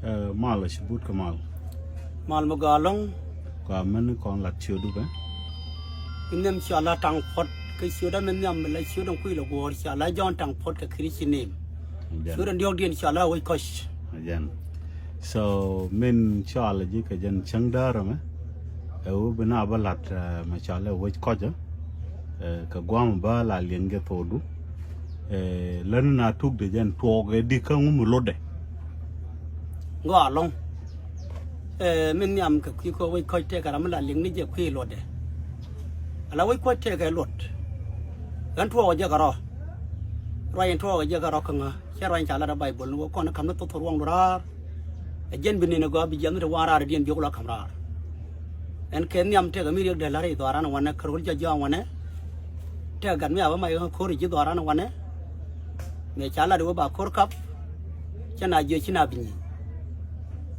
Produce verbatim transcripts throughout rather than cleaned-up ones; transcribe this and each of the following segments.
Ɛ, mal a ci but kä mal. Mal mi gɔaa ɛlɔ̱ŋ. Kua mɛn kɔn lat ciötdu bɛ. Inɛm cia la taŋ puɔt kä ciötdä min nhiam la ciötdä kui̱ la guɔ̱ɔ̱r cia la jɔ̱ɔ̱n taŋ puɔt kɛ Christian name. Ciötdä diɔ̱ɔ̱kdiɛn cia la wec kɔc. Ajɛn. So min cɔal ji̱ kɛ jɛn cäŋ däärä mɛ. Ɛ wä bi na bä lat, ɛ, mɛ cia la wec kɔcä. Ɛ, kɛ guam bä la liɛŋ jɛ thokdu. Ɛ, län na tuk de jɛn tuɔɔk ɛ di kä ŋu mi lotdɛ. Gɔaa ɛlɔ̱ŋ. Ɛ, min nhiam kɛ kui̱ kɔ wec kɔc tëëkɛ ram mi la liŋ ni jɛ kui̱ luɔtdɛ. Ala wec kɔc tëëkɛ luɔt. Ɣän tuɔɔk jɛ kɛ rɔ. Ruac in tuɔɔk jɛ kɛ rɔ kä ŋä. Cɛ ruac in ca lat ɛ Baibol ni wä kɔn ɛ ka̱m ni thoth ruɔ̱ŋdu raar. Ɛ jɛn bi nɛn ɛ gɔaa bi jiɛth ni te wan raar ɛ diɛn biök la ka̱m raar. Ɛn kɛ nhiam tëëkɛ mi riɛk dee la̱r i̱ dhɔaaran wanɛ kärol jɛ jɔaŋ wanɛ. Tëëkɛ gat mi a bä mac ɣä ko̱r i̱ ji̱ dhɔaaran wanɛ. Mëë ca lat i̱ wä ba ko̱r kap. Cä na jiɛ ci na bi nyieny.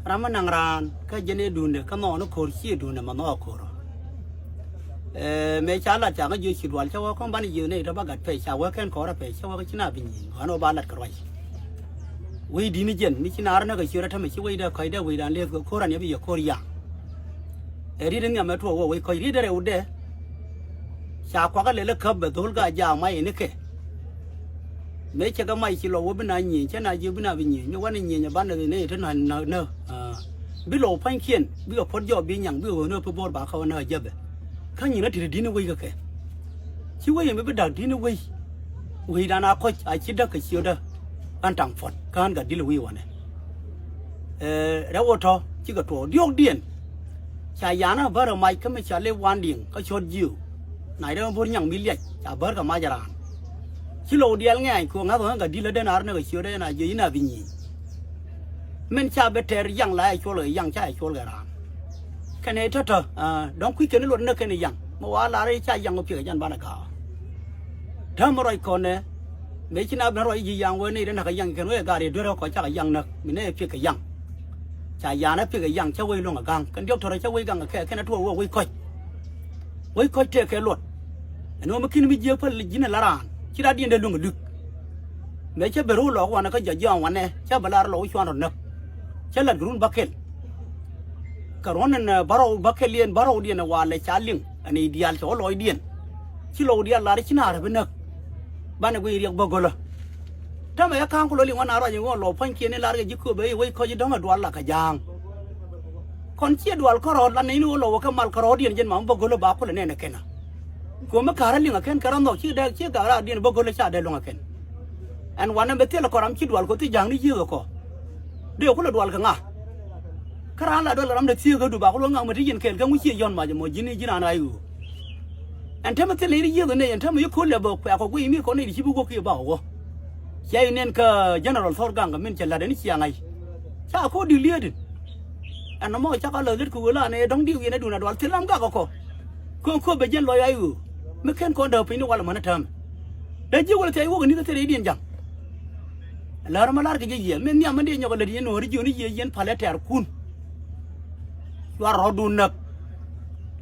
Ram mi naŋ raan kä jɛn i̱ duundɛ kä nhɔɔn i̱ ko̱r ci i̱ duundɛ ma nhɔɔk ko̱r. Ɛ, mëë ca lat ca ŋä jiɛ ci dual cä wä kɔn banɛ jiɛ nɛy tɔ ba gat pɛc ca wä kɛn kɔɔr a pɛc cä wä kä ci na bi nyieny ɣän wä ba lat kɛ ruac. Wec di̱t ni jɛn mi ci naar näk a ciöt a tämɛ ci wecdɛ kɔcdɛ wecdan lëëth kɛ ko̱r an yɛ bi yɛ ko̱r yaŋ. Ɛ riet in nhiam ɛ tuɔɔk wä wec kɔc riet dɛ rɛwdɛ. Ca kuakä lɛl ɛ käp bɛ dho̱l ka jaak mac inikɛ. Mëë cɛ kɛ mac ci lɔ wä bi na nyieny cä na jiök bi na bi nyieny mi wanɛ nyieny ɛ banɛ nɛ te na na na. Bi lɔ wä pa̱nykiɛn bikɛ puɔ̱t jɔɔk bi nyaŋ bikɛ ɣöö ni ɣä pi bo̱o̱r ba kä wä na ɣä jäpɛ. Kä nyin ɣä ti te di̱t ni wec kä kɛ. Ci wec in bi bi da̱k di̱t ni wec. Wecdan a kɔc a ci däk kɛ ciötdä. Ɣän taŋ puɔ̱t kä ɣän gat di̱t wi̱i̱ wanɛ. Ɛ, rɛw wä tɔ̱ cikɛ tuɔɔk diɔ̱ɔ̱kdiɛn. Ca yanä bärä mac kä mi ca lip wan di̱i̱ŋ kä cɔt jiö. Nac rɛw bo̱r nyaŋ mi liac ca bär kɛ mac raan. Ci lo̱w diaal ŋɛ̈ny kɛ ɣöö ŋa̱th ɣän gat di̱t lätdä naar ni kɛ ciötdä ɛn a jiö ci na bi nyieny. Min ca bi tɛr yaŋ la ɛ cuɔl kɛ yaŋ ca ɛ cuɔl kɛ raan. Kɛnɛ tɔ̱tɔ̱, aa, dɔ̱ŋ kui̱ kɛn luɔt näk kɛn yaŋ mi wa lar i̱ ca yaŋ wä piɛk ɛ jɛn banɛ ga̱a̱. Täämɛ ruac kɔnɛ mëë ci na ben ruac ji̱ yaŋ wee nɛy dee näk kɛ yaŋ kɛn wee gaat yɛ duer ɛ kɔc cakɛ yaŋ näk mi nɛy ɛ piɛk kɛ yaŋ. Ca yanɛ piɛk kɛ yaŋ cä wec luäŋ ɛ ga̱ŋ kɛn diɔ̱k tɔ̱rä cä wec gaŋ ɛ kɛ kɛn ɛ tuɔɔk wee wec kɔc. Wec kɔc tëëkɛ luɔt. Ɛn ɣöö mi ki̱n mi jiääk päl ji̱n ɛ la raan ci rat diɛn dee luäŋ ɛ duk. Mëë cä ben ro̱o̱ lɔɔk wanɛ kä jɔ̱ jiɔ̱ɔ̱ŋ wanɛ cä bɛ lar lɔɔk cuan rɔ näk. Cä lat kɛ run bäkɛl. Kɛ ruɔ̱n ɛn, ɛ, bärɔw bäkɛl yɛn bärɔw diɛn ɛ walɛ ca liŋ ɛn i̱ diaal cɛ wä lɔɔcdiɛn. Ci lɔɔk diaal lar ci naar ɛ bi näk. Banɛ guic riɛk bä gölä. Tämɛ ɛ ka̱a̱ŋ ku lɔ liŋ wä naar ruac in ɣöö lɔɔk pua̱nykiɛn in lar kɛ ji̱ kööbɛ i̱ wec kɔc i̱ dɔ̱ŋ ɛ dual la kɛ ja̱a̱ŋ. Kɔn ciɛ dual kärɔɔd la nɛy ni ɣöö lɔ wä kɛ mal kärɔɔdiɛn jɛn mam bä gölä ba kulɛ nɛn ɛ kɛn ɛ. Kuɔ̱mɛ ka̱rä liŋ ɛ kɛn kɛ rɔ nhɔk ci dee ci ga̱a̱k raardiɛn bä gölä ca dee luäŋ ɛ kɛn. Ɛn wanɛ bɛ thilɛ kɔn ram ci dual kɔ thi ja̱a̱ŋni yiëëk ɛ kɔ. Dee kulɛ dual kɛ ŋa. Kä raan la dual ram dee thieekädu ba kulɛ ŋa̱k mɛ ti yɛn kɛɛl kɛ ŋu ciɛ yɔ̱n mac ɛmɔ ji̱n ji̱n raan ɣa̱c ɣöö. Ɛn tämɛ thilɛ yɛn yiëëk ɛ nɛy ɛn tämɛ yi ko̱l lɛ bä kuɛɛk kɔ guiy mi kɔn nɛy ti ci bi wä kiɛ bakɔ wä. Cia yi nɛn kä General Thor Gaŋ kɛ min cɛ la̱t ɛn ciaŋ ɣa̱c. Ca ko̱r di̱k li̱eetdin. Ɛn nɔmɔ cakɔ läth lät kɛ ɣöö la nɛ dɔ̱ŋ di̱k yɛn ɛ duun a dual thil ram gak ɛ kɔ. Kööŋ kööp bɛ jiɛn lɔc ɣa̱c ɣöö mi ken kɔn dääk piny ni wal ɛmän ɛ täämɛ. Dee ji̱ wal thiac wok ɛ ni̱th ɛ thil rɛydiɛn ja̱ŋ. Lär ɛmɛ la̱rkɛ jɛ yiëë min nhiam min dee nyɔk ɛ lät yɛn nuɔ̱ɔ̱ri jiöni yiëë yɛn palɛ tɛ̈rkun. Cuarɛ rɔ̱dun näk.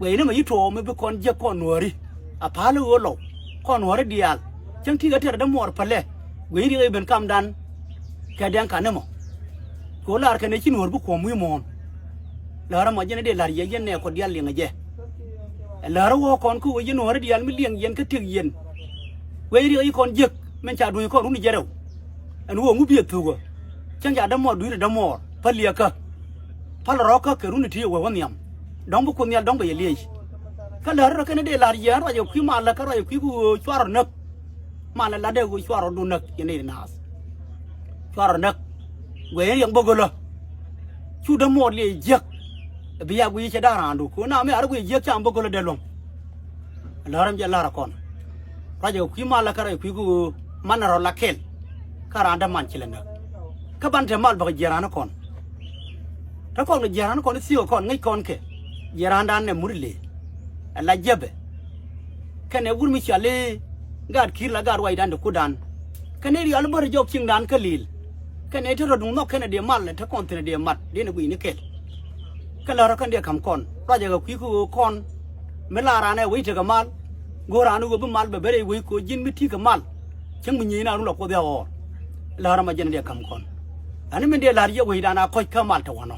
Wëë ni mɛ yi tuɔɔk mi bi kɔn jiäk kɔn nuääri. A pa̱a̱l i̱ ɣöö lɔw kɔn nuääri diaal. Cäŋ ti̱i̱ ɣä tɛr dämuɔɔr pälɛ. Wëë riɛk i̱ ben kamdan. Kɛ diaŋ ka̱n ni mɔ. Kɛ ɣöö laar kɛn ɛ ci nuäär bi kuɔ̱m wi̱i̱ muɔ̱ɔ̱n. Läär ɛmɔ jɛn ɛ dee la̱r yɛ yɛn nɛɛkɔ diaal liɛŋɛ jɛ. Ɛ läär ɛ wä kɔn kä ɣöö yɛn nuääri diaal mi liɛŋ yɛn kä tëk yɛn. Wëë riɛk i̱ kɔn jiäk min ca duɔ̱c kɔn run i̱ jɛ rɛw. Ɛn ɣöö ŋu bi ɛ thukä. Cäŋ ca dämuɔɔr dui̱r ɛ dämuɔɔr päl liɛkä. Päl rɔ̱kä kɛ run ɛ ti ɛ wee wä nhiam. Dɔ̱ŋ bi Kuoth Nhial dɔ̱ŋ bɛ yɛ liec. Kä läär rɔ kɛn ɛ dee la̱r yɛ ɛn ruac ɛ kui̱ malä kä ruac ɛ kui̱ kɛ ɣöö cuarɛ näk. Malä latdɛ ɣöö cuarɛ rɔ̱du näk yɛn nɛy ti naath. Cuarɛ näk. Guɛ yɛn riɛŋ bä gölä. Cu dämuɔɔr liɛc jiäk. Bi ya guiy cɛ da̱ŋ raandu kɛ ɣöö na mi a rɔ guiy jiäk cam bä gölä dee luäŋ. Läär ɛm jɛ la̱r ɛ kɔn. Ruac ɛ kui̱ malä kä ruac ɛ kui̱ kɛ ɣöö manɛ rɔ la kɛl. Kä raan däman ci lɛ näk. Kä ban te mal bäkɛ jiɛn raan ɛ kɔn. Te kɔn kɛ jiɛn raan ɛ kɔn i̱ thiek ɛ kɔn ŋäc kɔn kɛ. Jiɛn raandan ɛ mut i̱ lëë. Ɛ la jiäpɛ. Kɛnɛ wur mi cɔal i̱ gaat ki̱i̱r la gaat ruacdan ti kutdan. Kɛnɛ rial bä ti jɔk ciŋdan kä li̱i̱l. Kɛnɛ te rɔ duŋ nhɔk kɛnɛ dee mal te kɔn thi̱n dee mat dee ni gui̱cni kɛl. Kä lärä kɛn dee ka̱m kɔn ruacɛ kɛ kui̱ kä ɣöö kɔn. Mi la raan ɛ wec tekɛ mal. Go̱o̱r raan ɣöö bi mal bɛ ben rɛy wec kɛ ɣöö ji̱n mi ti̱i̱ kɛ mal. Cäŋ mi nyieyni a run la Kuoth ɛ ɣɔɔr. Lärä ma jɛn dee ka̱m kɔn. Ɛn min dee la̱r yɛ wecdan a kɔc kä mal te wanɔ.